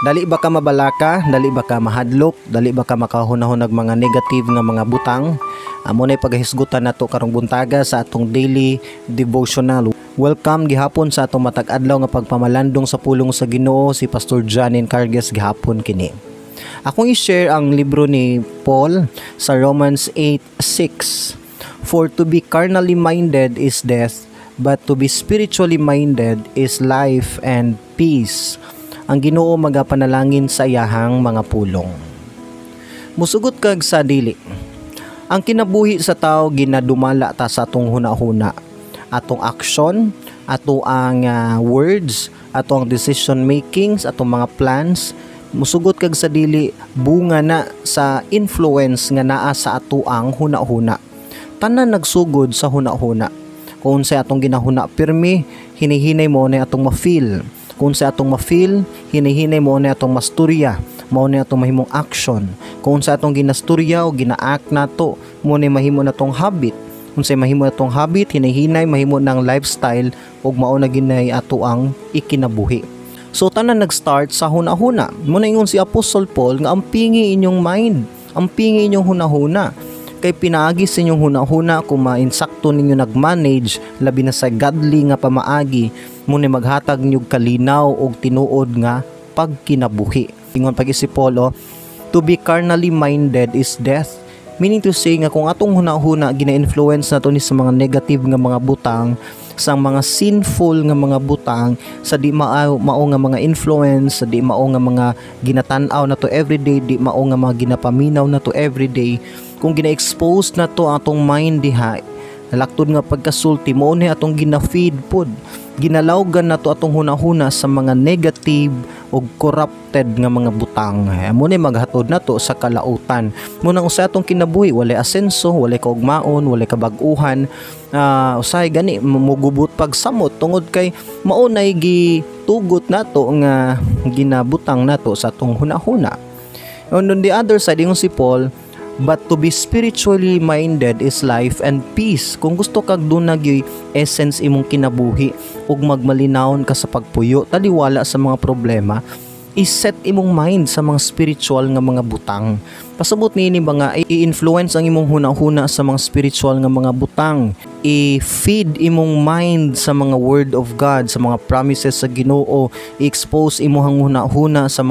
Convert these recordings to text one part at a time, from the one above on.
Dali ba ka mabalaka, dali ba ka mahadlok, dali ba ka makahunahunag mga negative nga mga butang? Amo na paghisgutan nato karong buntaga sa atong daily devotional. Welcome gihapon sa atong matag adlaw nga pagpamalandong sa pulong sa Ginoo. Si Pastor Janin Carges gihapon kini. Akong i-share ang libro ni Paul sa Romans 8:6. "For to be carnally minded is death, but to be spiritually minded is life and peace." Ang Ginoo magapanalangin sa iyahang mga pulong. Musugot kag sa dili. Ang kinabuhi sa tao ginadumala ta sa atong hunahuna, atong action, ato ang words, ato ang decision makings, atong mga plans. Musugot kag sa dili, bunga na sa influence nga naa sa ato ang hunahuna. Tanan nagsugod sa hunahuna. Kung unsay atong ginahuna pirmi, hinihinay mao na atong ma-feel. Kung sa atong ma-feel, hinihinay mao na atong masturya, mao na atong mahimong action. Kung sa atong ginasturya o gina-act nato, mao na mahimo natong habit. Kung sa mahimo natong habit, hinihinay mahimo ng lifestyle ug mao na ginay ato ang ikinabuhi. So tanan nag-start sa hunahuna. Mao na ingon si Apostle Paul nga ampingi inyong mind, ampingi inyong hunahuna, kay pinaagi sa inyong hunahuna, kung mainsakto ninyo nag-manage, labi na sa godly nga pamaagi, mao ni maghatag niyo kalinaw og tinuod nga pagkinabuhi. Ingon pag si Paul, oh, "To be carnally minded is death." Meaning to say nga kung atong hunahuna gina-influence nato ni sa mga negative nga mga butang, sa mga sinful nga mga butang, sa di mao, mao nga mga influence, sa di mao nga mga ginatan-aw nato everyday, di mao nga mga ginapaminaw nato everyday, kung gina-expose nato atong mind diha, laktod nga pagkasulti, mao ni atong gina-feed pod, ginalawgan nato atong hunahuna sa mga negative o corrupted nga mga butang. Mao ni maghatod nato sa kalautan. Mao nang usa atong kinabuhi walay asenso, walay kaugmaon, walay kabag-uhan. Usahay gani mugubot pagsamot tungod kay mao nay gitugot nato nga ginabutang nato sa atong hunahuna. And on the other side, ingon si Paul, "But to be spiritually minded is life and peace." Kung gusto kag duna gyoy essence imong kinabuhi ug magmalinawon ka sa pagpuyo taliwala sa mga problema, i-set imong mind sa mga spiritual nga mga butang. Pasabot niini mga i-influence ang imong huna-huna sa mga spiritual nga mga butang. I-feed imong mind sa mga word of God, sa mga promises sa Ginoo, i-expose imong huna-huna sa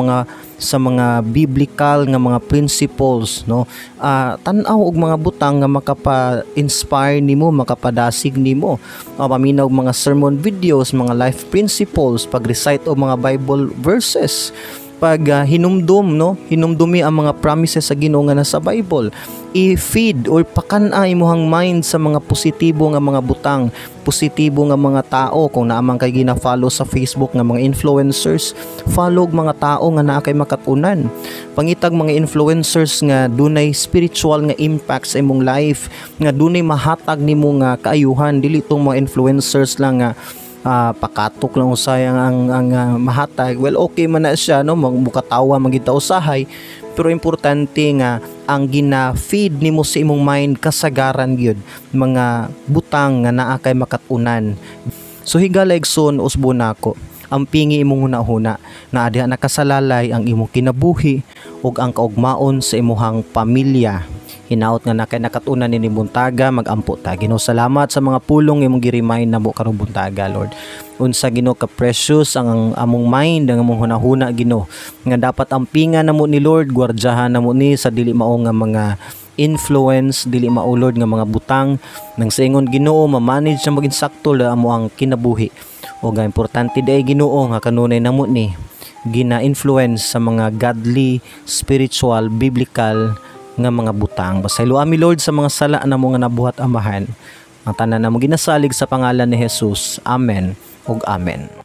mga biblical nga mga principles, no? Tan-aw og mga butang nga makapa-inspire nimo, makapadasig nimo. Paminaw og mga sermon videos, mga life principles, pag-recite og mga Bible verses, pag hinumdum, no, hinumdumi ang mga promises sa Ginoo nga nasa Bible. I-feed or pakan-a imong mind sa mga positibo nga mga butang, positibo nga mga tao. Kung naa man kay gina-follow sa Facebook nga mga influencers, follow og mga tao nga naa kay makatunan. Pangitag mga influencers nga dunay spiritual nga impact sa imong life, nga dunay mahatag nimo nga kaayuhan, dili tong mga influencers lang nga pakatok lang usay ang mahatag. Well, okay man na siya, no, mukatawa man gid ta usahay, pero importante nga ang gina-feed nimo sa imong mind kasagaran gyud mga butang nga naa kay makatunan. So higala, igsoon, usbo nako, ampingi imong hunahuna na diha nakasalalay ang imong kinabuhi ug ang kaugmaon sa imuhang pamilya. Hinaot nga na kay nakatunan nini buntaga. Magampo ta. Ginoo, salamat sa mga pulong imong gi-remind namo karong buntaga, Lord. Unsa, Ginoo, ka precious ang among mind, ang among hunahuna, Ginoo, nga dapat ampingan namo ni, Lord, gwardyahan namo ni sa dili mao nga mga influence, dili mao, Lord, nga mga butang, nang sa ingon, Ginoo, ma-manage na maging sakto la amo ang kinabuhi. Ug ang importante diay, Ginoo, nga kanunay namo ni gina-influence sa mga godly, spiritual, biblical nga mga butang. Pasaylo ami, Lord, sa mga sala namo nga nabuhat, Amahan. Ang tanan namo ginasalig sa pangalan ni Jesus. Amen ug amen.